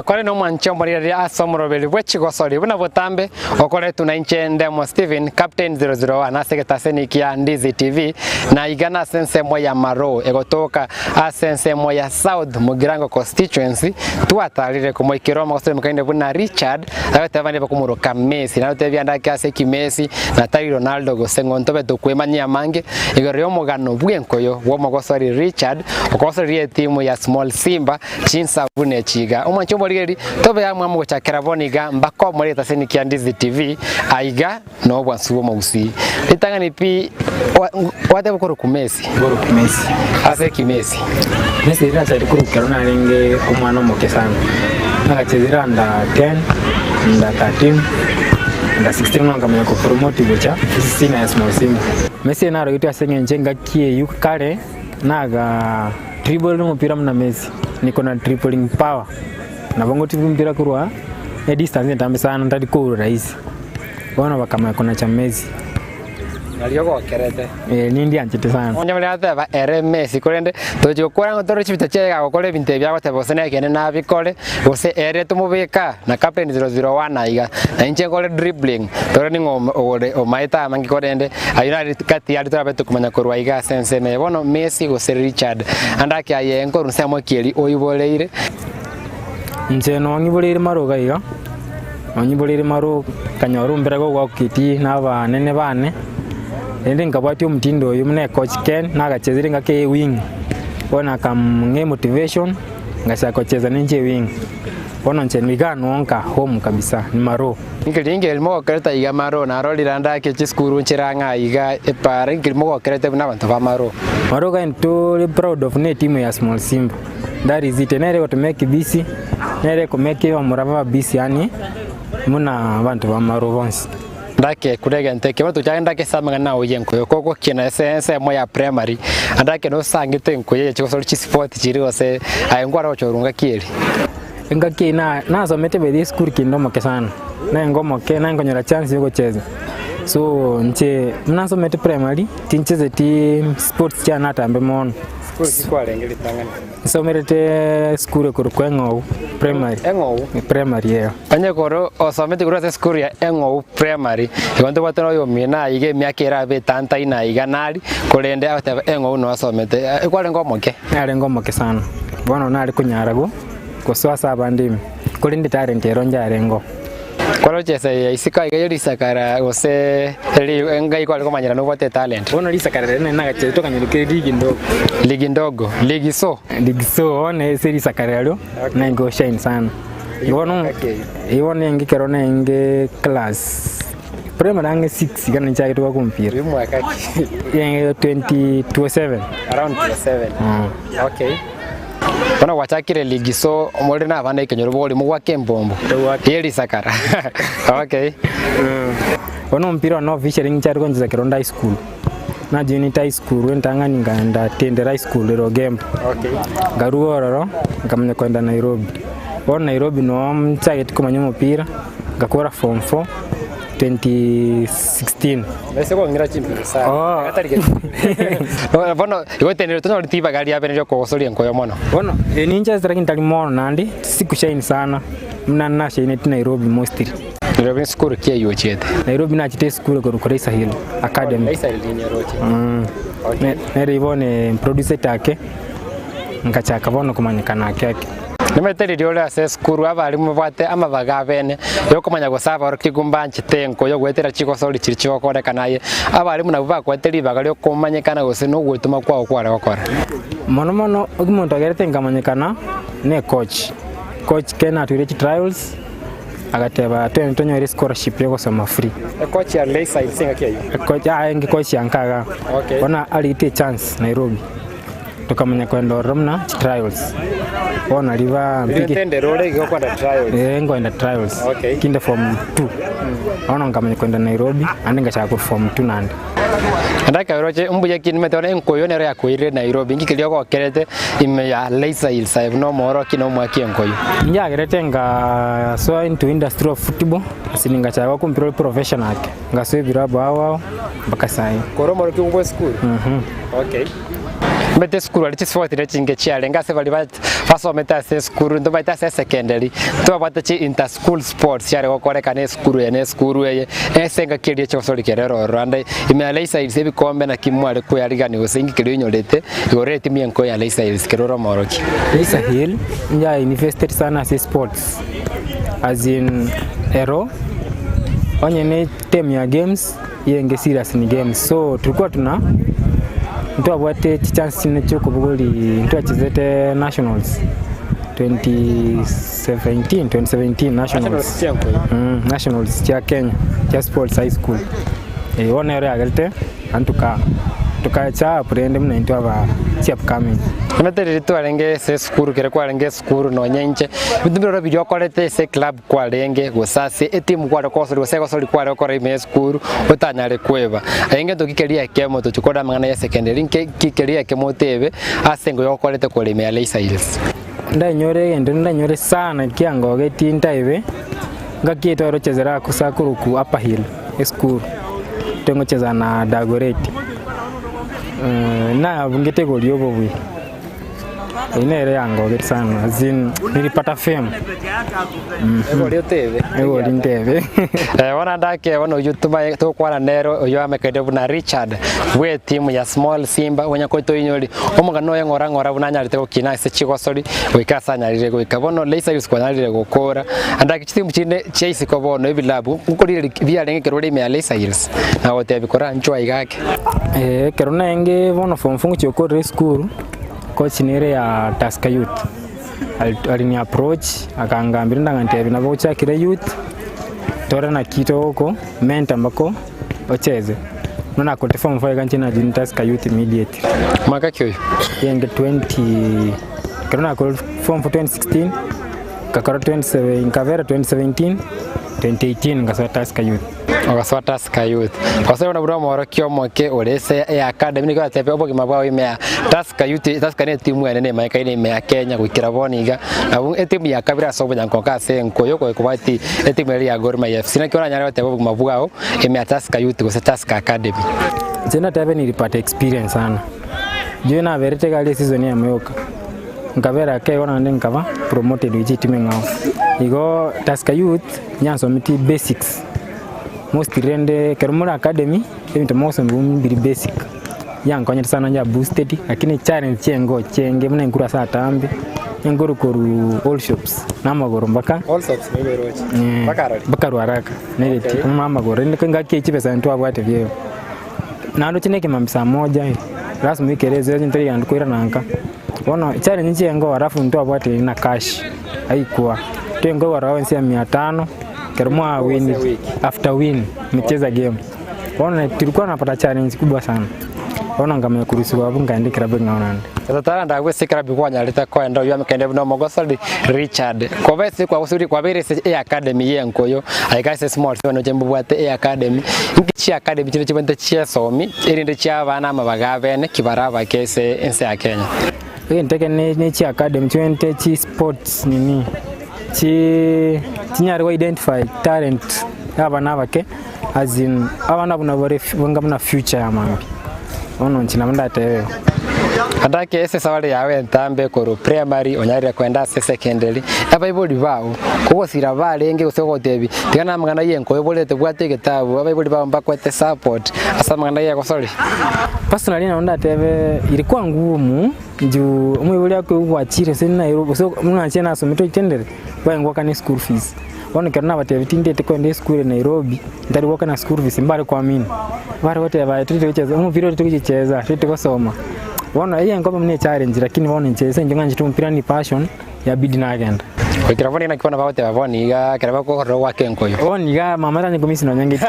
Nakore nomwanche omorigereria ase omoroberi bwe chigosori buna botambe okoretwe na inche Ndemo Stephen, Captain 001 ase egetaseni kia Ndizi TV, na iga nase ensemo ya Maroo egotoka ase ensemo ya South Mugirango Constituency, twatarire komoikera omogosori mokaine buna Richard, agoteba abande bakomoroka Messi, narotebia ndake ase ki Messi na tari Ronaldo gose ng'o ntobe tokwemanyia amange igoro y'omogano bw'enkoyo bw'omogosori Richard okogosoreria etimu ya Small Simba Chinsa buna echi iga, omwanchi omorigereria, tobe amo amo gochakera bono iga mbaka omore egetaseni kia Ndizi TV, aiga nobwansu bw'omogusii. Ritang'ani pi gwateba okorokwa Messi. Nkorokwa Messi. Ase ki Messi? Messi riria nachagete korokwa ekero narenge omwana omoke sana. Nagachezire under 10, under 13, under 16 bono nkamanya kopromote gocha senior ya small simba. Messi narogetwe ase eng'encho engaki eywo kare naga. Dribble nomopira buna Messi, niko na dribbling power, nabo ngotiga omopira korwa edistance entambe sana ntari kourwa rahisi, bono bakamanya konacha Messi. Nario ogokerete. Eh, nindianchete sana. Onye baria bateba ere Messi korende tochi gokora ng'a tore chibita chiaye gagokora ebinto ebi agoteba gose nekeene nabikore gose ere tomobeka na captain 001 aiga na inche nkore dribbling tore ning'o ore omaete amange korende Ayio nare gati aria torabe tokomanya korwa aiga ase ensemo eye. Bono Messi gose Richard, ande ake aye nkorwa nsemo ki eria oiboreire? Inche nonyiboreire marogo iga, nonyiboreire marogo, nkanyora ombere gogoaka etii na abanene bane, rende nkabwatia omotindo oyio buna ecoach Ken, nagachezire engaki eye ewing, bono akamng'a emotivation, ngachaka gocheza ninche ewing. Bono inche niga nonka home kabisa, ni marogo. Inki ringi rimogokerete aiga Maroo, narorire ande ake chisukuru nchire ang'e aiga epaara, inki rimogokerete buna abanto ba Maroo? Maroo gani tore proud of ne etimu ya Small Simba that is it nere egotomake busy nere ekomake abamura baba busy yaani buna abanto ba Maroo bonsi. Ndake kure egento eke, bono tochake ndake ase amang'ana ao y'enkoyo, kogokiana ase ensemo ya primary, ande ake nosangete enkoyo eye chigosori chisport chiria gose aye nkware gochorwa ngaki eria. Engaki eyio na nasomete by the way esukuru kende omoke sana, naenge omoke nankonyora chance ya ogocheza, so inche buna nasomete primary, tinchezeti sports chiane natambe mono. Sukuru ki kwarenge ritang'ani? Nsomerete esukuru ekorokwa Eng'ou primary. Eng'ou? Primary eyo. Onye kore osomete korwa ase esukuru ya Eng'ou primary, igo ntobwate na oyomino aiga emiaka erabe etantaine aiga nari, korende agoteba Eng'ou noo asomete, ekwarenge omoke? Narenge omoke sana, bono nare konyara go. Gosoa ase abande ime, korende talent ero njarengeo. Kwaroche ase ya isiko aiga ye risakara gose eri engai kware komanyera nobwate etalent. Bono risakara riria nari nagachete tokanyora kere ligi ndogo. Ligi ndogo, ligi so. Ligi so bono ase risakara erio naingo shine sana. Bono bono ekero naenge class primary ang'e six iga nachagete goaka omopira. Mwaka ki? 2027. Around 27. Okay. Bono gwachakire ligi so more na abana ekenyoro bori mogwake embombo ye risakara okay. Bono omopira one officially nchare gonchesa ekero nde high school, najoinete high school entang'ani nkaenda Tendere high school ere Ogembo, nkarua ororo nkamanya koenda Nairobi. Bono Nairobi noo nchagete komanya omopira, ngakora form four. 2016. Ase kong'ira chimbero sana. Oh. Gatari gete. Bono igo tenere tonyore ribaga riabe riria okogosoria enkoyo mono. Bono eh, ninchesete lakini tari mono naende sikushine sana buna nashineti Nairobi mostly. Nairobi nsukuru ki eywo ochiete? Nairobi nachete esukuru ekorokwa Raisa Hill Academy. Raisa Hill ninyeroche. Mm. Okay. Ne- Nere bono emproducete ake nkachaka bono komanyekana ake ake. Nimanyete riria ore ase esukuru abarimu babwate amabaga abene yokomanya gose aborokigwa mbanchete enko yogoetera chigosori chiria chigokorekana aye abarimu nabwo bakoete ribaga riokomanyekana gose nogwetoma kwao kware gokora. Mono mono omonto agerete nkamanyekana ne coach, coach ekero natwire chitrials agateba twende tonyore scholarship yogosoma free. Ecoach ya Lakeside ase engaki eyio? Ecoach aye coach ya nka igaa. Okay. Bono arigete echance Nairobi. Tokamanya koenda ororo buna chitrials. Bono nario bampige. Rintendere ore iga okwenda trials. Eh, nkoenda trials. Okay. Kinde form 2. Bono nkamanya koenda Nairobi, naende ngachaka korwa form 2 naende. Naende ekero roche mbuya ki nimanyete bono enkoyo nero yakoirire Nairobi, inki keria ogokerete ime ya Laiser Hills aye buna omoorokia na omoaki enkoyo? Inchagerete ngasoa into industry of football, ase ningachaka goaka omopira ore professional ake, ngasoa ebirabu ao ao mpaka saii. Kore omorokigwa bwa esukuru? Okay. Omanyete esukuru aria chisipoti ne chinge chiarenge ase baria basomete ase esukuru ntomaete ase esecondary ntwabwate chi inter school sports chiare gokorekana esukuru eye na esukuru eye ase engaki eria chigosori kere ororo ande ime ya Lakeside ebikombe naki mware koyarigania gose inki keria oinyorete igoro etimu ya enko ya Lakeside kere ore omoorokia. Lakeside inche invested sana ase sports as in ero onye ne time ya games yenge serious ni games so tulikuwa tuna ntwabwate chichance chinde chiokobogoria ntwachezete nationals 2017 2017 nationals nationals chia Kenya chia sports high school eh bono ero yagerete naende toka tokacha up rende buna intwe aba chi upcoming. Omanyete riria twarenge ase esukuru ekero kwarenge esukuru nonye inche, ebinto mbirobio biria okorete ase eclub kwarenge gose ase etimu kware kosori gose egosori kware gokora ime y'esukuru otanyare kweba. Aye ngento ki keria ekemo tochia korora amang'ana ya secondary nke ki keria ekemo otebe ase engo yokorete kore ime ya Leisa Hills. Ndainyore egento ndainyore sana kiangogetie ntaibe, ngaki etware gochezera ase akorokwa Upper Hill esukuru, togocheza na Dagoretti, nabungete igoro obobui. Eyio nere yangogetie sana as in nilipata fame. Egori otebe. Egori ntebe. Eh, bono ndake bono oyio tomaye togokwana nere oyio amekeire buna Richard bwe etimu ya Small Simba onya kotoinyori omogano oye ng'ora ng'ora buna anyarete gokina ase chigosori goika ase anyarire goika bono Leisa Youths kwanyarire gokora andake chitimu chinde chia isiko bono ebilabu nkorire biarenge ekero ore ime ya Leisa Hills na gotebi kora nchwa iga ake. Ekero naenge bono form four ngochia gokorera esukuru, coach nere ya Tusker Youth, alini approach akangambia rende agantebia nabo ochakire youth, tore naki togoko mentor mpaka ocheze. Buna nakorete form four iga inche na join Tusker Youth immediately. Mwaka ki oyo? Yenge 20 ekero nakorire form four 2016, ngakora 27 nkabera 2017, 2018 ngasoa Tusker Youth. Ogasoa Tusker Youth. Gose bono buna omoorokia omoke ore ase eacademy nigo oratebe obogima bwao ime ya Tusker Youth, Tusker ne etimu enene emanyekaine ime ya Kenya goikera bono iga. Nabo etimu ya kabere ase obonyankonka ase enkoyo kobwati etimu eria ya Gor Mahia FC. Naki oranyare goteba obogima bwao ime ya Tusker Youth gose Tusker Academy? Inche natebe nilipata experience sana. Inche naberete iga aria eseason eyemo yoka, nkabera ake igo naende nkaba promoted gochia etimu eng'ao. Igo Tusker Youth nyansometie basics, mostly rende ekero more academy, ebinto mogosomigwa mbiri basic. Yankonyete sana ya boosted, lakini challenge chiengo chienge buna enkuru ase atambe, enkuru korwa all shops na amagoro mpaka mpaka Ruaraka nereti na amagoro rende engaki eye chibesa ntwabwate buya. Naende oche na ekemambia saa moja lasima oikere ase onye tori gento koirana nka. Bono challenge chiengo alafu ntwabwate na cash aikwa, twenkoigwa allowance ya mia tano ekero mwa win after win mcheza game. Bono tulikuwa napata challenge kubwa sana, bono nkamanya korusiwa abwo nkaenda ekerabu ekeng'ao naende. Gose taranda ase ekerabu kwanyarete koenda oyio amekende buna omogosori Richard. Koba ase kwagosori kwabeire ase eacademy y'enkoyo aiga ase small seven oche mbobwate eacademy. Inki chiacademy chire chibwate chiesomi erinde chiabana amabaga abene ki bare abake ase ense ya Kenya. Egento eke ne ne chiacademy chibwate chisports nini chi chinyare go identify talent ya abana abake as in abana abwo nabo bare bonga buna future ya mambia. Bono inche nabo ndatebe igo. Andake ase esabari yao entambe korwa primary onyarire kwenda ase secondary, abaibori bao kogosira barenge gose gogotebia tiga namang'ana ya enkoyo oborete bwate egetabu, abaibori bao mbakwete support ase amang'ana ya egosori? Personally nabo ndatebe ilikuwa ngumu juu omoibori akoigwa gwachire ase Nairobi gose buna inche nasomete oitendere, baye ngoakana eschool fees. Bono ekero nabatebirie tindeti kogenda esukuru Nairobi, ntari goakana school fees mbare kuamini, bare goteba aye tari togocheza omopira oria togochicheza, tari togosoma. Bono eyio enkoba buna echallenge lakini bono inche ase eng'encho ng'anchete omopira ni passion, yabidi nagenda. Goikera bono naki bono bagoteba bono iga ekero bakokorora goaka enkoyo. Bono iga mama tanya komisi nonya ngeti.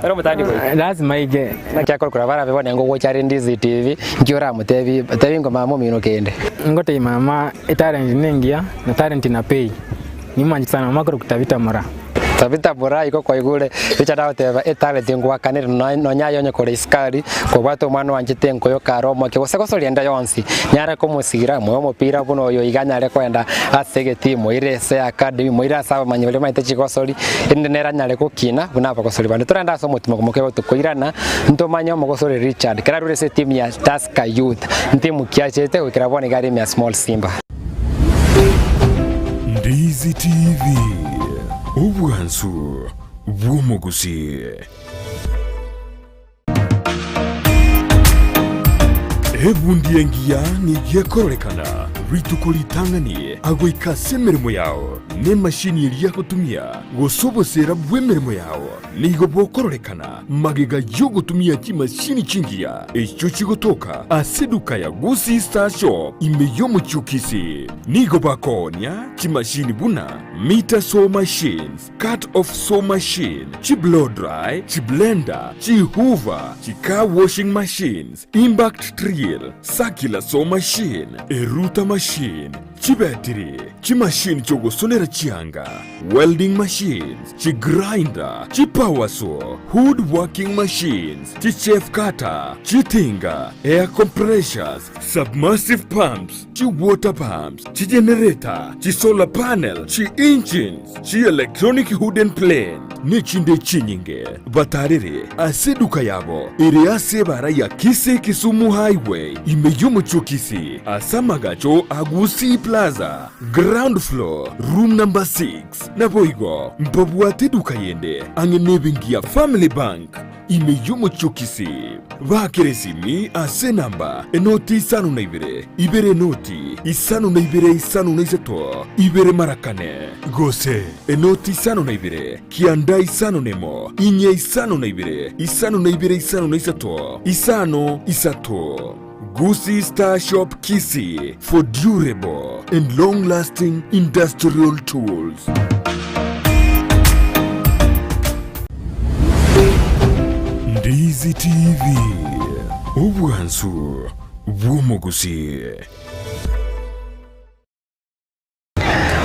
Ere omotandi goika. Lazima aige. Naki akorokora barabe bono engo gocha are Ndizi TV, nki oramotebi, tebi ng'a mama omino kende. Ngotebia mama etalent nengiya na talent na pay. Nimanchete sana mama akorokwa Tabitha Moraa. Tabitha Murai igo kwaigure Richard agoteba etalent ngwakanire nonya aye onye kore isikari kobwate omwana oanchete enkoyo kare omoke gose gosoria ende yonsi nyare komosiira moe omopira buna oyo iga anyare koenda ase egetii moire ase academy moire ase abamanyi baria bamaete chigosori erinde nere anyare gokina buna abagosori bande. Torende ase omotima omoke gotokoirana ntomanye omogosori Richard kera arure ase etimu ya Tusker Youth ntimu ki achete goikera bono iga are ime ya Small Simba. Ndizi TV, obwansu bw'omogusii. Ebundi engiya nigo ekororekana rituko ritang'ani agoika ase emeremo yao, na emashini eria agotumia, gose oboseera bw'emeremo yao nigo bokororekana magega y'ogotumia chimashini chingiya echio chigotoka ase eduka ya Gusii Star Shop ime y'omochie o Kisii. Nigo bakoonia chimashini buna meter saw machines, Cut off saw machine, chi blow dry, chi blender, chi hoover, chi car washing machines, impact drill, circular saw machine, eruta machine, chibetiri, chimachine chiogosonera chianga, welding machines, chi grinder, chi power saw, wood working machines, chi chaff cutter, chitinga, air compressors, submersive pumps, chi water pumps, chi generator, chi solar panel, chi engines, chi electronic wooden plane, nechinde chinyinge. Batarere ase eduka yabo ere ase ebara ya Kisii Kisumu Highway ime y'omochie o Kisii ase amagacho a Gusii Plaza, ground floor, room number 6. Naboigo mbabwate eduka yende ang'e nebenki ya Family Bank ime y'omochie o Kisii. Baakere esimi ase enamba enoti isano na ibere, ibere enoti isano na ibere isano na isato, ibere mara kane, gose enoti isano na ibere, kianda isano na emo, inye isano na ibere, isano na ibere isano na isato, isano isato. Gusii Star Shop Kisii for durable and long lasting industrial tools. Ndizi TV, obwansu bw'omogusii.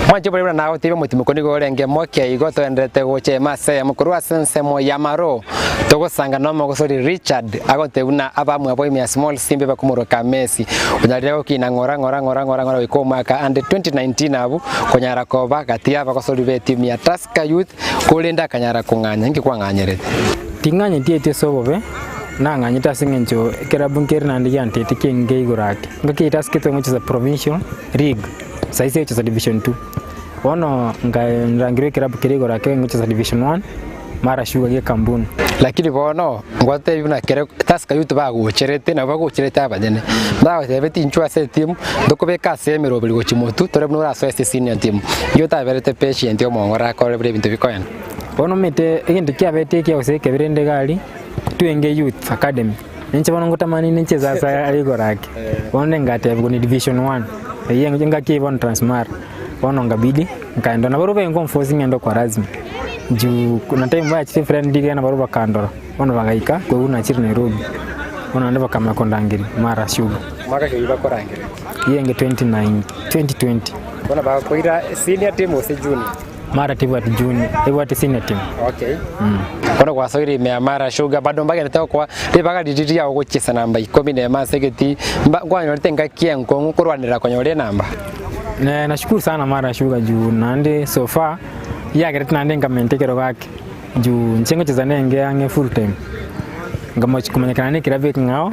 Mwanche bore buna nagotebia omotimoko nigo orenge moke igo toenderete gocha ime ase eyemo korwa ase ensemo ya Maro togosanga nomogosori Richard agotebia buna abamwabo ime ya Small Simba bakomoroka Messi onyarire gokina ng'ora ng'ora ng'ora ng'ora ng'ora goika omwaka ande 2019 abwo konyara koba gati y'abagosori b'etimu ya Tusker Youth Korende akanyara kong'anya, inki kwang'anyerete? Ting'anyeti eti ase obobe, nang'anyete ase engencho ekerabu nkere naende giantete kiainge igoro ake. Ngaki yaito ase ketwe ngochesa provincial league, saisi egochesa division two. Bono nkarangerwa ekerabu kere igoro ake ngochesa division one, mara sugar gekambuni. Lakini bono ngotebie buna kere Tusker Youth bagocherete, nabo bagocherete abanyene. Ndagotebie inchuo ase etimu, ntokobeka ase emeroberi gochia motwe, tore buna orasoe ase esenior team. Inki otaberete patient omong'ora orakore buna ebinto bikoenda? Bono omanyete egento kiabete ekiya gose ekebe rende iga aria, twenge youth academy, ninche bono ngotamani ninche ase ase igoro ake, bono ngatebigwa ni division one, eywo engaki eywo bono transmara. Bono ngabidi nkaenda nabarobwo baye nkomforce ng'ende okwa lazima juu kuna time bachire friend riria nabarobwo bakandora bono bagaika koigwa nachire Nairobi bono naende bakamanya kondangeria mara sugar. Mwaka ki oyio bakorangeretie? Eyenge 20 9 2020. Bono bagakoira senior team gose junior? Mara tebwati junior ebwate senior team. Okay. Bono gwasoire ime ya Mara Sugar bado mbagenderete gokoa ribaga riria riao gochiesa namba ikomi na emo ase egetii mba nkwanyorete engaki enkong'u korwanera konyora enamba. Ne nashukuru sana Mara Sugar juu naende so far yagerete naende nkamenta ekerogo ake juu inche ngochesa nenge ang'e full time nkamochi komanyekana na ekerabu ekeng'ao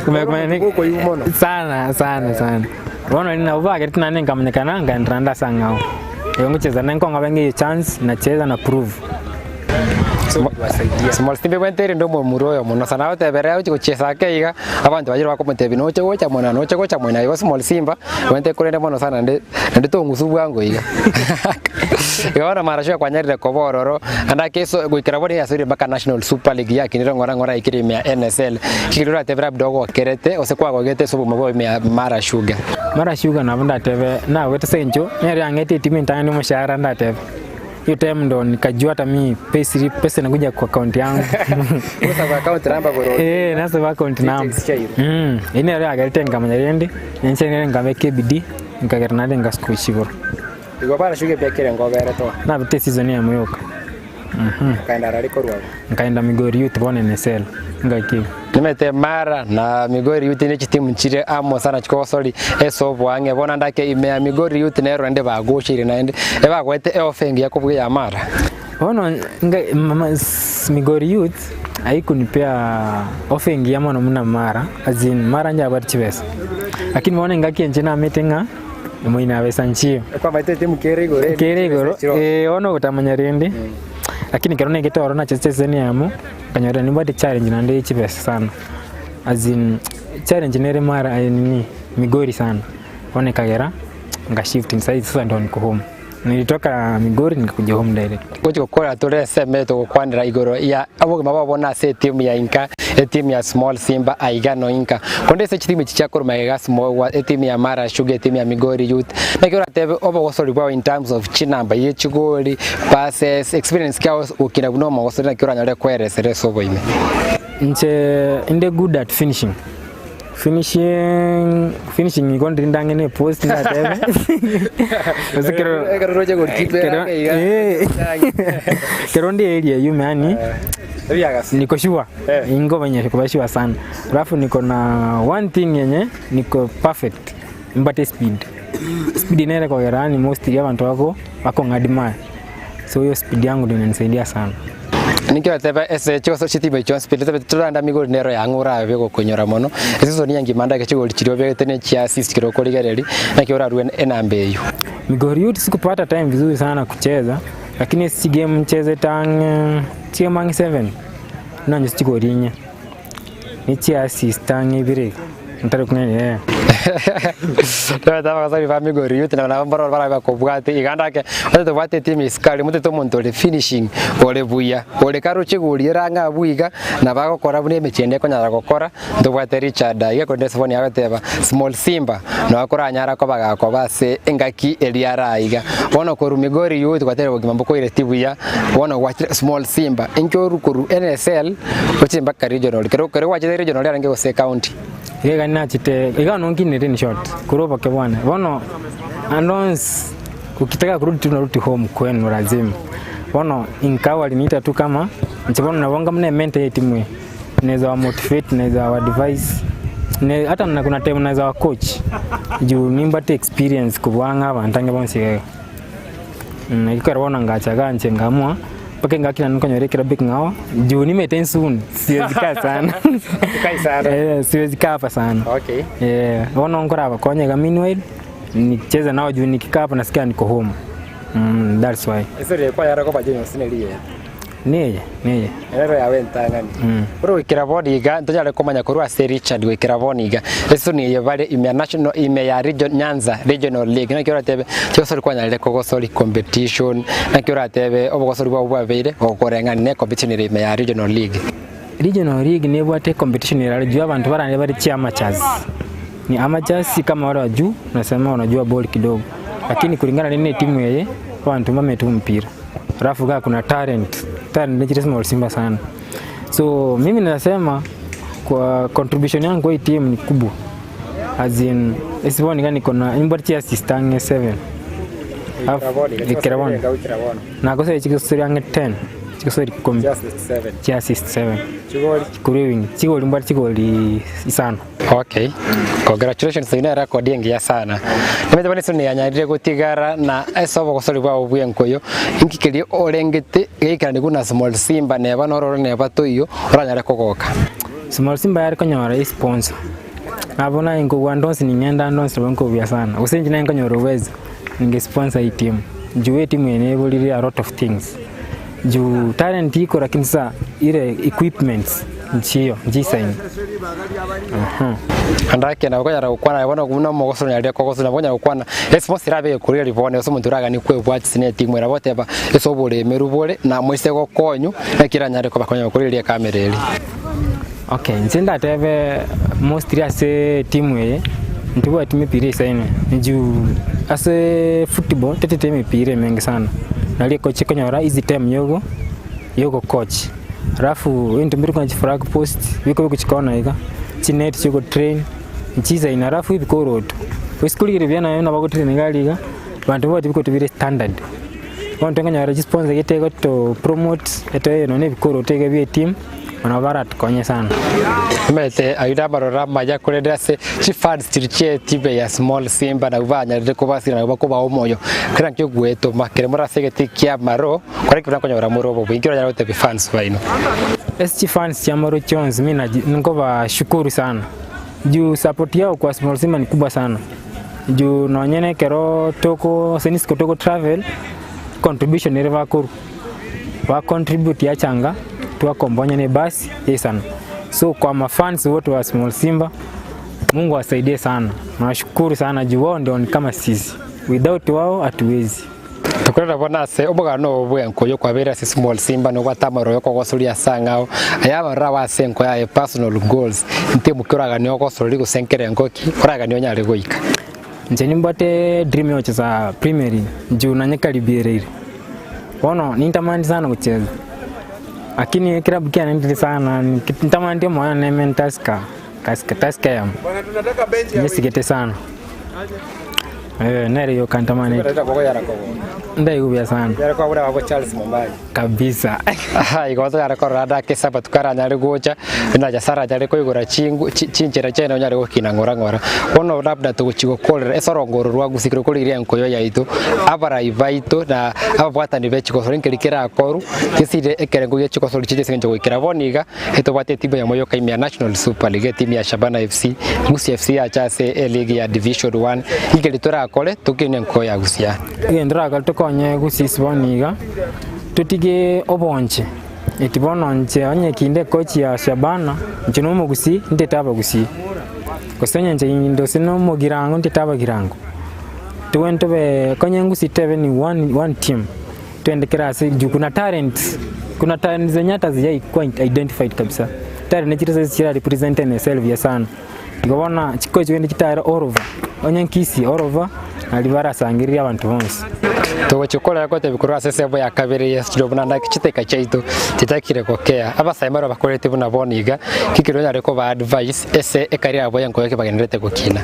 Komanya komanya ne- Okoigwa mono. sana sana sana bono rende nabo bagerete naende nkamanyekana nkaenderera naende ase ang'ao igo ngochesa naende nkong'a bang'e echance nachesa na prove. Small Simba ebwenerete erinde omomura oyo mono sana agotebera oche gochiesa ake iga, abanto bachire bakomotebia noche gocha mono noche gocha mono igo Small Simba ebwenerete korende mono sana naende naende tong'usu bwango iga. Igo bono mara sure kwanyarire koba ororo, naende ake eso goikera bono yasoire mpaka National Super League yakinire ng'ora ng'ora yaikire ime ya NSL, kegima oratebe labda ogokerete gose kwagogete ase obogima bwao ime ya Mara Sugar. Mara Sugar nabo ndatebe nagwete ase eng'encho nere yang'ete etimu entang'ani omoshahara ndatebe. Hiyo time ndo nikajua hata mi payslip pesa inakuja kwa account yangu. Gosaba account number bororo. Eh, nasaba account number. Details chiairwe. Eye nero yagerete nkamanya rende, ninche nere nkabeka ebidii, nkagera naende ngasuka gochia igoro. Igo barashuge pi ekerengo oberete oo. Nabete eseason eyemo yoka. Okaenda arari korwa abwo. Nkaenda Migori Youth bono NSL ngaki iga. Nimete Mara na Migori Youth ne chitimu chire amo sana chikogosori ase oboang'e. Bono ndake ime ya Migori Youth nero naende bagocheire naende ebagoete eofa engiya kobua eya Mara. Bono nga- mama s- Migori Youth aikunipea ofa engiya mono buna Mara as in Mara njabwate chibesa lakini bono engaki enche namete ng'a moina besa nchiyo. Kwamaete etimu kere igoro eri Kere igoro chibesa chiroo. eh, bono ogotamanya rende lakini ekero naigete ororo nachete season eyemo nkanyora nimbwate challenge naende ya chibesa sana as in challenge nere mara nini Migori sana bono ekagera ngashift sai sasa ndo niko home. Nilitoka Migori nikakuja home direct. Gochi gokora tore ensemo togokwanera igoro ya obogima bwabo na ase etimu ya inka, etimu ya Small Simba aiga no inka. Konde ase chitimu echi chiakorwa magega Small wa etimu ya Mara Sugar, etimu ya Migori Youth. Naki oratebe obogosori bwao in terms of chinamba ye chigoli, passes, experience kiao gokina buna omogosori naki oranyore koeresera ase oboime. Inche inde good at finishing. Finishing finishing igo ndiri ndang'e ne post ndatebe gose kero Ekero roche goalkeeper kero ake iga. eh, kero ndi area yume yani Ebiagasi. niko sure Eh. ingo venye kuba sure sana alafu niko na one thing yenye niko perfect mbate speed speed nere kogera yani mostly abantu bako bakong'admire so hiyo speed yangu ndio inanisaidia sana. Ninkio ateba ase chigoso chitimu echio chionsi pi totebe toranda migori nero yang'o orabe gokonyora mono esisoni engima ndake chigori chiria obegete ne chia assist kero okorigereria naki orarue enamba eyio. Migori Youth sikupata time vizuri sana kucheza lakini ase chigame nchezete ang'e chigame ang'e seven nonye chigori inye ne chia assist ang'e ibere iga ntari kong'aina eh. Tobete abasani ba Migori Youth nabo nabo mbaroro barabe bakobwate iga ndake onye tobwate etimu isiko aria motete omonto ore finishing ore buya ore karoche gori ere ang'e abwo iga nabo agokora buna emechie ende ekonyara gokora ntobwate Richard aiga korende ase bono agoteba small Simba nabo akoranyara koba gakoba ase engaki eria are aiga. Bono korwa Migori Youth gwatebire obogima mbokoireti buya bono gwachire small Simba inki orwa korwa NSL Gochia mpaka regional, kero kero gwachete regional yarenge gose county. Iga iga nachete iga nonkinete in short korwa oboke bwane bono ande onsi ukitaka kurudi tu unarudi home kwenu lazima bono inkawa waliniita tu kama inche bono nabo anga buna ementor ya etimu eye naeza wa motivate naeza wa advise ne hata na kuna time naeza wa coach juu nimbwate experience kobua ng'a abanto ange bonsi iga iga. Ekero bono ngacha inche nkaamua mpaka engaki naende nkonyora ekerabu ekeng'ao juu nimete ensuni siwezi kaa sana Kai sana. Eh, siwezi kaa hapa sana Okay. Eh, bono nkorabakonya iga meanwhile nicheze nao juu nikikaa hapa nasikia niko home mm, that's why Ase kwayara koba juniors neriye. Neye, neye. Ero yawe entang'ani. Ore goikera bono iga ntonyare komanya korwa ase Richard goikera bono iga esoni eye bare ime ya national ime ya region Nyanza regional league naki oratebe chigosori kwanyarire kogosori competition naki oratebe obogosori bwabo bwabeire gokoreng'ani ne competition ere ime ya regional league. Regional league nebwate competition erare juu abanto barande bare chi amateurs. Ni amateurs si kama wale wa juu unasema unajua ball kidogo lakini kulingana ne etimu eye abanto mbamanyete omopira. Alafu iga kuna talent, talent nechire small simba sana. So mimi nasema kwa contribution yangu kwa hii team ni kubwa. As in ase bono iga niko na nimbwate chi assist ang'e 7. Alafu ekero bono nakosire chigosori ang'e 10, chigosori ikomi chi assist 7 korwa ewing, chigori mbwate chigori isano. Okay. Congratulations ine record engiya sana. Nimete bono esoni yanyarire gotigara na ase obogosori bwao bw'enkoyo inki keria orengete geikerani buna Small Simba neba nororo neba toiyo oranyare kogoka. Small Simba yare konyora esponsor nabo naye nkogwa ande onsi ning'ende ande onsi nabo nkobuya sana gose inche naye nkonyora uwezo ninge sponsor etimu juu etimu eye neborire a lot of things Juu talent iko lakini sasa ile equipments nchiyo nchisaini. Aha. Andake nabo konyara gokwana aye bono buna omogosori aria kogosori nabo okonyara gokwana esponsa erabe ekorire ribono gose omonto oraganie kwebwatia ase netimu ere agoteba ase oboremeru bore na moise gokonywa naki eranyare koba konya gokoreria ekamera eria. Okay, inche ndatebe mostly ase etimu eye ntibwati mipira eisaine juu ase football tetete emipira emenge sana nari ekochi ekonyora easy time yogo yogocoach alafu ebinto mbire konya chiflag post bikobekwa chikona iga chinet chiogotrain nchisaine alafu ebikoroto gose korigereria buya naye nabo ogotrain iga aria iga. Abanto mbabwate ebikoroto bire standard. Bono tokonyora chisponsor gete egoto promote etoe nonye na ebikoroto iga bia etimu, nabo baratokonye sana. Omanyete ayio namaroro amaya korende ase chifans chiria chi'etimu ya Small Simba nabwo banyarire kobasira nabwo bakobaa omoyo kera nkio gwetoma kere more ase egetii ki'amaro kore ekero nakonyora more obobe inki oranyare gotebia fans baino? Ase chifans chi'amaro chionsi mi nachi nkobashukuru sana juu support yao kwa Small Simba ni kubwa sana juu nonye na ekero toko ase risiko togo travel contribution ere bakorwa ba contribute yachanga twakombonya na ebus yaisana so kwa mafans wote wa Small Simba Mungu awasaidie sana nawashukuru sana juu wao ndio ni kama sisi without wao hatuwezi. Tokorera bono ase omogano oo bw'enko y'okwabeire ase Small Simba nobwate amaroro y'okogosoria ase ang'ao aya amaroro ao ase enko yaye personal goals ntemu ki oraganie ogosoria gose nkerengo ki oraganie onyare goika. Inche nimbwate dream ya gocheza Premier League juu nanye karibiereire bono nintamani sana gocheza lakini ekilabu kiane ndiri sana ntamani omoyo one neme Tusker Tusker Tusker eyemo nyesigete sana nere yoka ntamaneti ndaigu buya sana kabisa. Igo tonyare korora ande ake Sabato karanyare gocha, buna Nyasae aranyare koigora chingu chi chinchera chiaye nonyare gokina ng'ora ng'ora. Bono labda togochia gokorera ase orongo oro rwa Gusii ekero korigereria enkoyo yaito, abarai baito na ababwatani be chigosori nkeri kerakorwe, gesire ekerengo gie chigosori chiaito ase eng'encho goikera bono iga, Etobwate etimu eyemo yoka ime ya National Super League, etimu ya Shabana FC, Gusii FC yacha ase eligi ya Division One. Inki keria torakore tokine enko ya Gusii? Egento torakore tokonye Gusii ase bono iga, totige obonche, eti bono inche onye kinde coach ya Shabana, inche na omogusii ntete abagusii, gose onye inche inde gose na omogirango ntete abagirango. Togende tobe konye Gusii tebe ni one one team. Twende kera ase juu kuna talents kuna talents zenye hata hazijaikuwa identified kabisa talent chire ase chira represent themselves buya sana igo bono chikochi kende chitare all over onye nkisi all over nari barasangererie abanto bonsi. Togochia korera gotebi korwa ase esemo ya kabere ye studio buna naki chiteka chiaito chitakire gokea. Abasae mbaro bakoreti buna bono iga, ki keria onyare kobaa advice ase ekaria yabo y'enkoyo eke bagendererete gokina.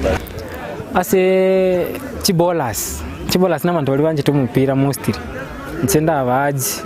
Ase chibowlers, chibowlers na abanto baria banchete omopira mostly, inche ndabaache.